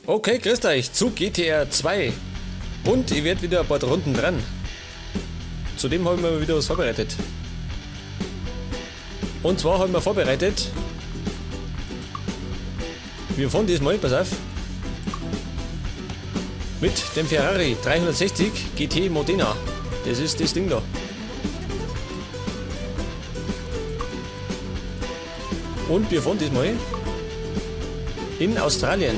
Okay, grüßt euch zu GTR 2. Und ich werde wieder ein paar Runden dran. Zudem habe ich mir wieder was vorbereitet. Und zwar haben wir vorbereitet. Wir fahren diesmal, pass auf, mit dem Ferrari 360 GT Modena. Das ist das Ding da. Und wir fahren diesmal in Australien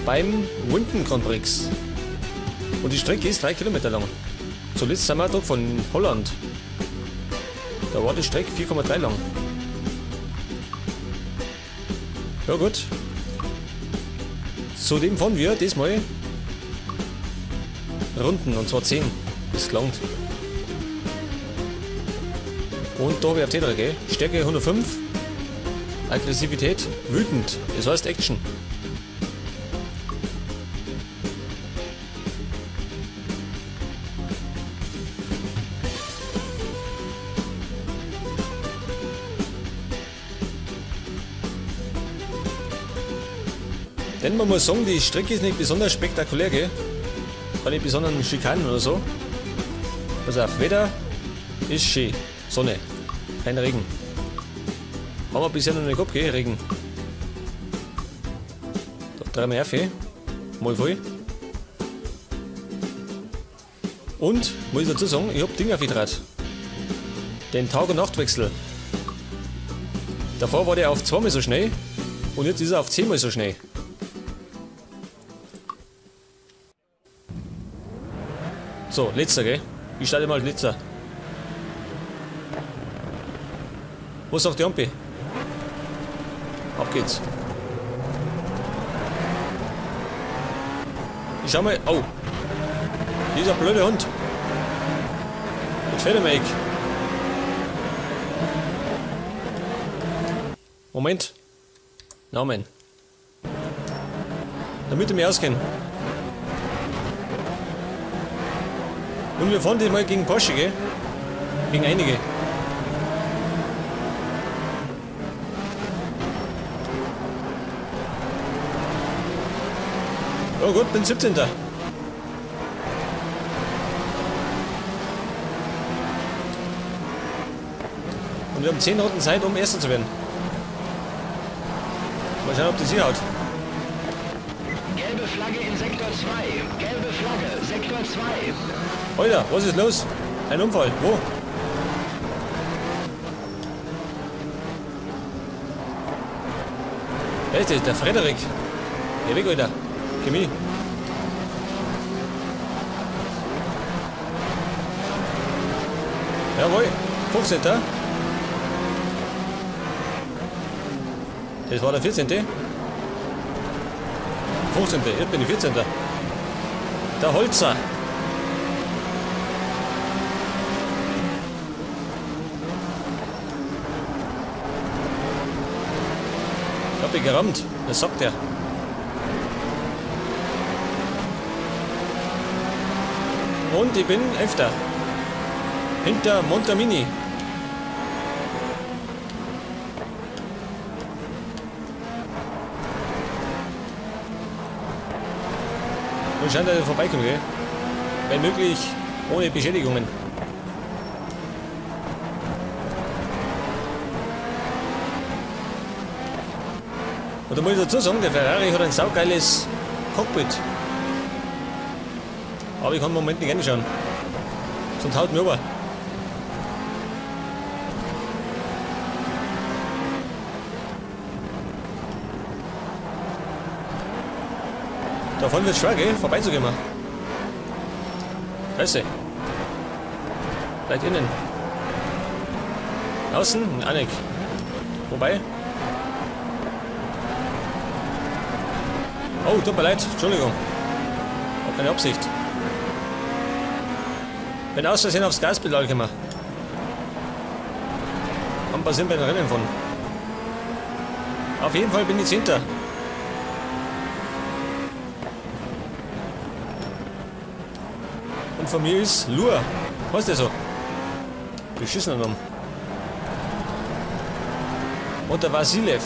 beim Winton Grand Prix. Und die Strecke ist 3 Kilometer lang. Zuletzt sind wir da von Holland. Da war die Strecke 4,3 lang. Ja gut. Zudem fahren wir diesmal Runden, und zwar 10. Das gelangt. Und da habe ich auf T3, gell? Stärke 105. Aggressivität wütend. Das heißt Action. Denn man muss sagen, die Strecke ist nicht besonders spektakulär, gell? Keine besonderen Schikanen oder so. Pass auf, Wetter ist schön. Sonne. Kein Regen. Haben wir bisher noch nicht gehabt, gell? Regen. Da drehen wir auf, mal voll. Und, muss ich dazu sagen, ich hab Ding aufgetragen. Den Tag- und Nachtwechsel. Davor war der auf zweimal so schnell und jetzt ist er auf 10-mal so schnell. So, letzter, gell? Ich starte mal als letzter. Was sagt die Ampi? Ab geht's. Ich schau mal. Oh. Dieser blöde Hund. Jetzt fährt er mir weg. Moment. Namen. Damit ich mich auskenne. Und wir fahren diesmal gegen Porsche, gell? Gegen einige. Oh gut, bin 17. Und wir haben 10 Runden Zeit, um Erster zu werden. Mal schauen, ob das hier haut. Gelbe Flagge in Sektor 2. Gelbe Flagge, Sektor 2. Alter, was ist los? Ein Unfall. Wo? Wer ist das? Der Frederik. Geh weg, Alter. Chemie. Jawohl. 15. Das war der 14. 15. Jetzt bin ich 14. Der Holzer. Ich hab ihn gerammt, das sagt er. Und ich bin 11. Hinter Montermini. Und scheint, dass ich vorbeikomme, gell? Wenn möglich, ohne Beschädigungen. Und da muss ich dazu sagen, der Ferrari hat ein saugeiles Cockpit. Aber ich kann im Moment nicht reinschauen. Sonst haut mir rüber. Davon wird schwer, gell? Vorbeizugehen. Scheiße. Bleibt innen. Außen? Anik. Wobei. Oh, tut mir leid. Entschuldigung. War keine Absicht. Bin aus Versehen aufs Gaspedal gekommen. Kann passieren bei den Rennen von. Auf jeden Fall bin ich 10. Und von mir ist Lur. Was ist der so? Beschissen genommen. Und der Vasilev.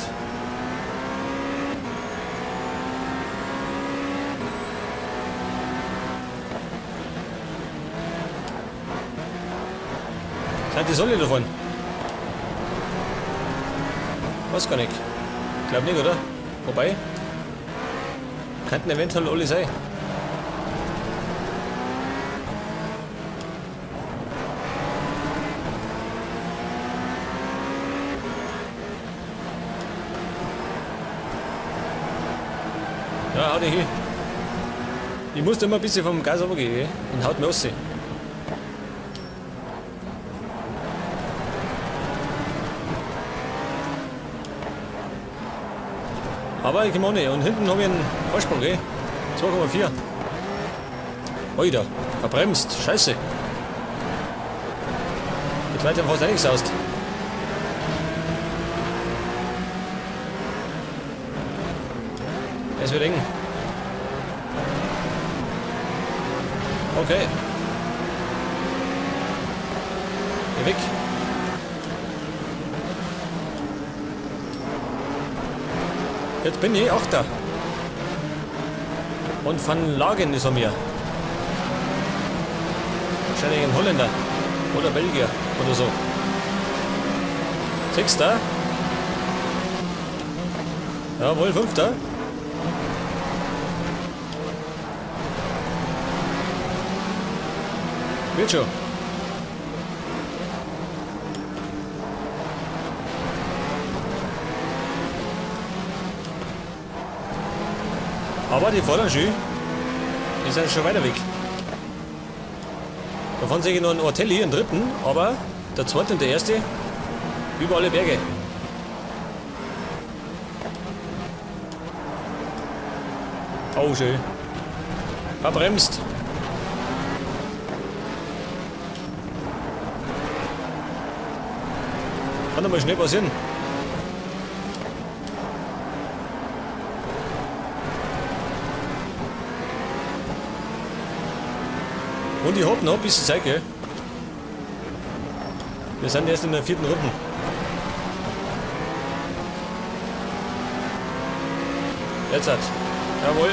Sind die alle davon? Weiß gar nicht. Glaub nicht, oder? Wobei. Könnten eventuell alle sein. Ja, hau dich hin. Ich muss da immer ein bisschen vom Gas runtergehen, gell? Und haut mir raus. Aber ich komme auch nicht. Und hinten habe ich einen Vorsprung, gell? 2,4. Alter, verbremst. Scheiße. Jetzt weiter fast nichts aus. Es wird eng. Okay. Geh weg. Jetzt bin ich Achter. Und Van Lagen ist an mir. Wahrscheinlich ein Holländer. Oder Belgier. Oder so. Sechster. Jawohl, Fünfter. Wird schon. Aber die fordern schön. Die sind schon weiter weg. Davon sehe ich noch einen Ortelli, einen dritten, aber der zweite und der erste über alle Berge. Oh, schön. Verbremst. Kann doch mal schnell passieren. Und ich hab noch ein bisschen Zeit, gell? Wir sind erst in der vierten Runde. Jetzt hat. Jawohl.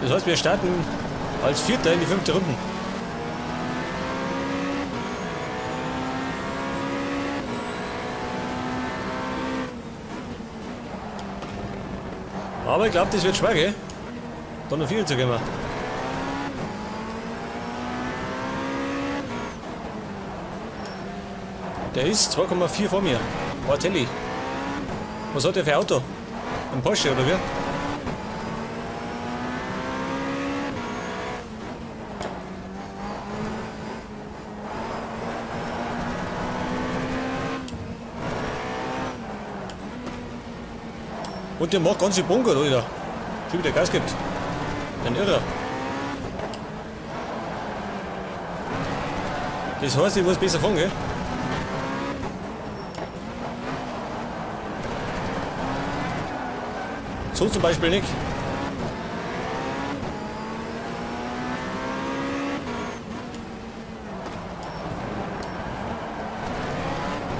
Das heißt, wir starten als Vierter in die fünfte Runde. Aber ich glaube, das wird schwer, gell? Da noch viel zu gehen. Der ist 2,4 vor mir. Ortelli. Was hat der für ein Auto? Ein Porsche oder wie? Und der macht ganz schön Bunker, oder? Schon wieder Gas gibt. Ein Irrer. Das heißt, ich muss besser fahren, gell? So zum Beispiel nicht.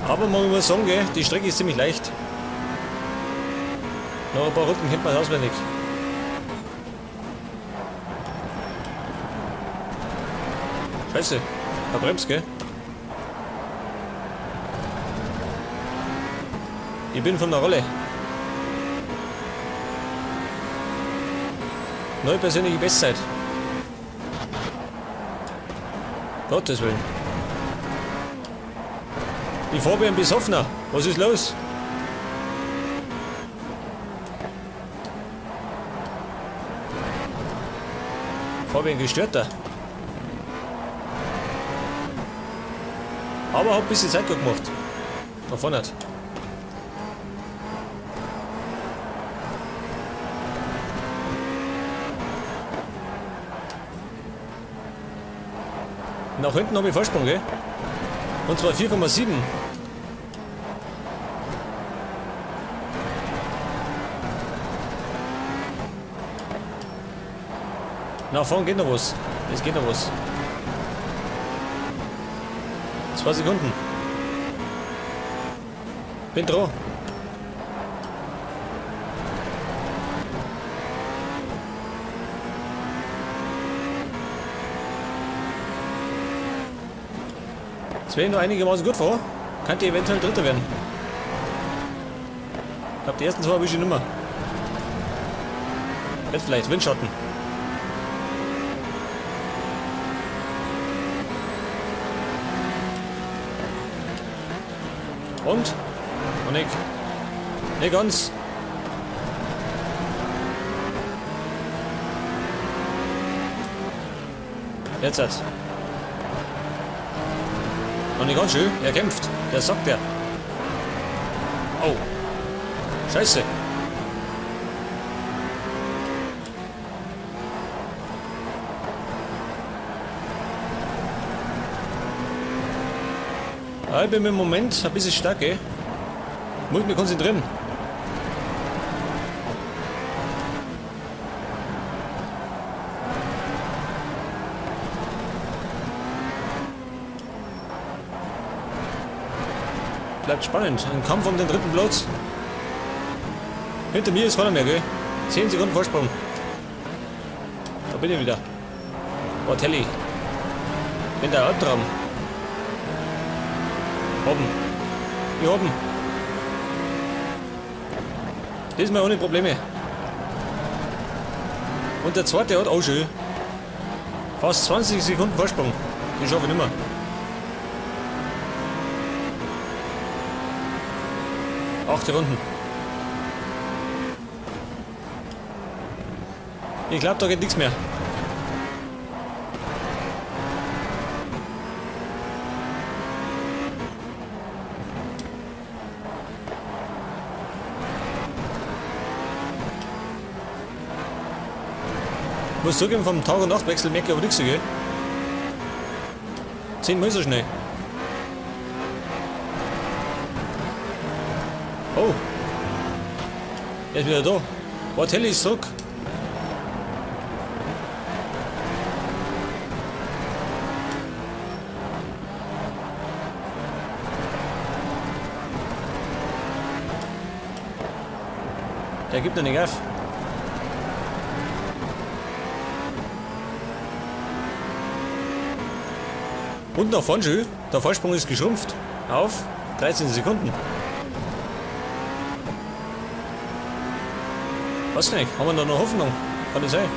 Aber man muss sagen, gell, die Strecke ist ziemlich leicht. Noch ein paar Runden kennt man auswendig. Scheiße, verbremst, gell? Ich bin von der Rolle. Neue persönliche Bestzeit. Gottes Willen. Ich fahr wie ein Besoffener. Was ist los? Fahr wie ein Gestörter. Aber hab ein bisschen Zeit gut gemacht. Nach vorne hat. Nach hinten habe ich Vorsprung, gell? Und zwar 4,7. Nach vorne geht noch was. Es geht noch was. 2 Sekunden. Bin dran. Jetzt werde ich noch einigermaßen gut vor. Könnte eventuell Dritter werden. Ich glaube, die ersten zwei erwische ich nicht mehr. Jetzt vielleicht Windschatten. Und? Und ich. Nicht ganz. Jetzt hat's. Noch nicht ganz schön. Er kämpft. Der sagt er. Oh. Scheiße. Ah, ich bin im Moment ein bisschen stark, ey. Muss mich konzentrieren. Bleibt spannend. Ein Kampf um den dritten Platz. Hinter mir ist keiner mehr, gell? 10 Sekunden Vorsprung. Da bin ich wieder. Bortelli. Bin der Albtraum. Oben. Hier oben. Diesmal ohne Probleme. Und der zweite hat auch schon fast 20 Sekunden Vorsprung. Die schaffe ich nicht mehr. 8 Runden. Ich glaube, da geht nichts mehr. Muss zugeben, vom Tag- und Nachtwechsel merke ich aber nichts, gell? 10 Mal so schnell. Oh. Er ist wieder da. Bortelli ist zurück. Der gibt noch nicht auf. Und nach vorne schön. Der Vorsprung ist geschrumpft. Auf 13 Sekunden. Was nicht? Haben wir da noch Hoffnung? Kann das sein?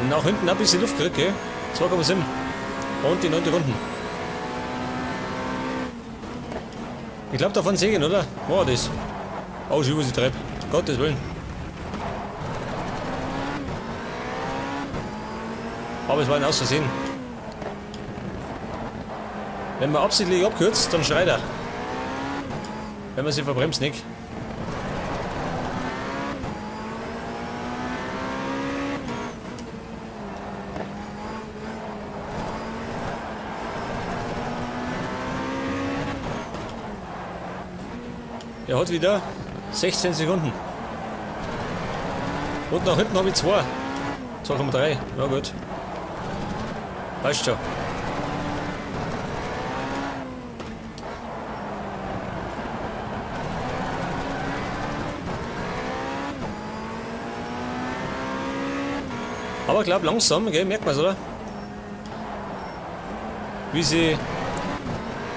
Nach hinten ein bisschen Luft gekriegt, gell? 2,7. Und die 9. Runden. Ich glaub, davon sehen, oder? War das? Oh, schön, was ich treib. Gottes Willen. Aber es war ein Aus Versehen. Wenn man absichtlich abkürzt, dann schreit er. Wenn man sich verbremst, nicht. Er hat wieder 16 Sekunden. Und nach hinten habe ich 2. 2,3. Ja gut. Passt schon. Aber ich glaub, langsam, gell, merkt man's, oder? Wie sich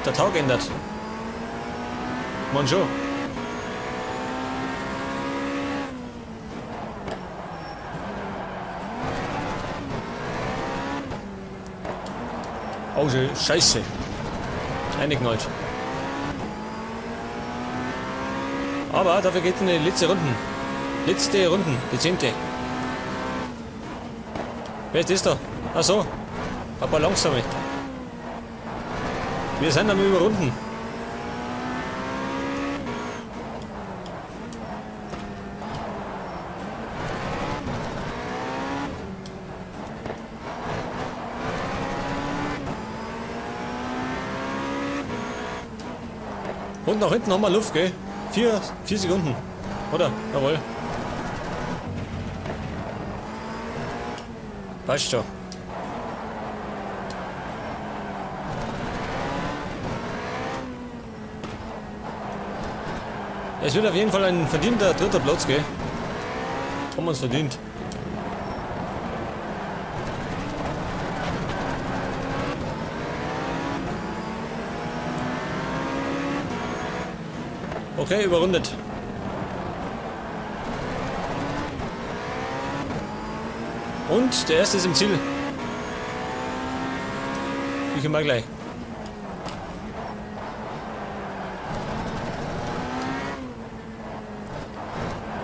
der Tag ändert. Man schon. Oh, Scheiße. Eingeknallt. Aber dafür geht's in die letzte Runden. Letzte Runden, die 10. Wer ist das da? Ach so. Ein paar langsame. Wir sind am Überrunden. Und nach hinten haben wir Luft, gell? 4 Sekunden. Oder? Jawohl. Passt schon. Es wird auf jeden Fall ein verdienter dritter Platz, gell? Haben wir uns verdient. Okay, überrundet. Und der erste ist im Ziel. Ich komme gleich.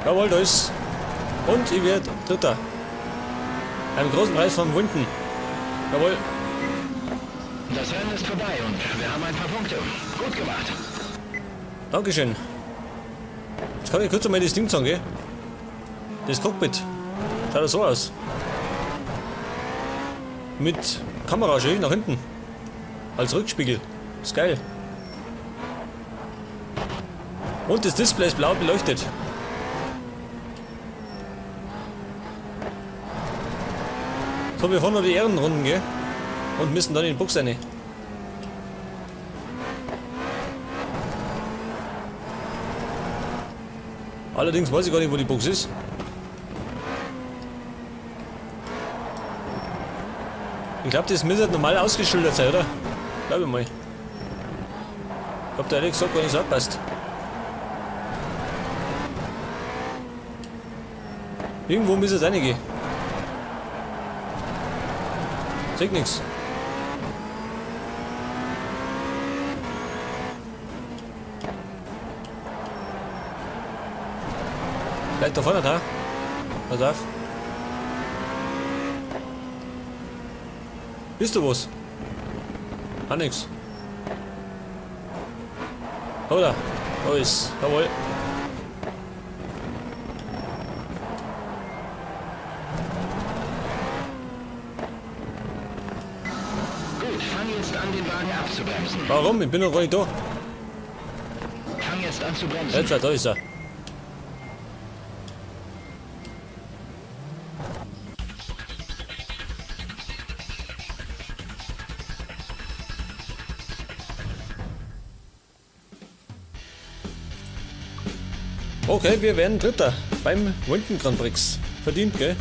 Jawohl, da ist. Und ich werde Dritter. Einem großen Preis von Wunden. Jawohl. Das Rennen ist vorbei und wir haben ein paar Punkte. Gut gemacht. Dankeschön. Jetzt kann ich kurz einmal das Ding zeigen, gell? Das Cockpit. Schaut so aus. Mit Kamera schön nach hinten. Als Rückspiegel. Ist geil. Und das Display ist blau beleuchtet. So, wir fahren noch die Ehrenrunden, gell? Und müssen dann in die Box rein. Allerdings weiß ich gar nicht, wo die Box ist. Ich glaube, das müsste normal ausgeschildert sein, oder? Glaube ich mal. Ich hab da ehrlich gesagt gar nicht so aufgepasst. Irgendwo müsste es reingehen. Sieht nix. Vielleicht da vorne da. Pass auf. Bist du was? Ah, nix. Oder? Da ist. Jawohl. Gut, fang jetzt an, den Wagen abzubremsen. Warum? Ich bin noch gar nicht da. Fang jetzt an zu bremsen. Jetzt, da ist er. Okay, wir werden Dritter beim Winton Grand Prix. Verdient, gell?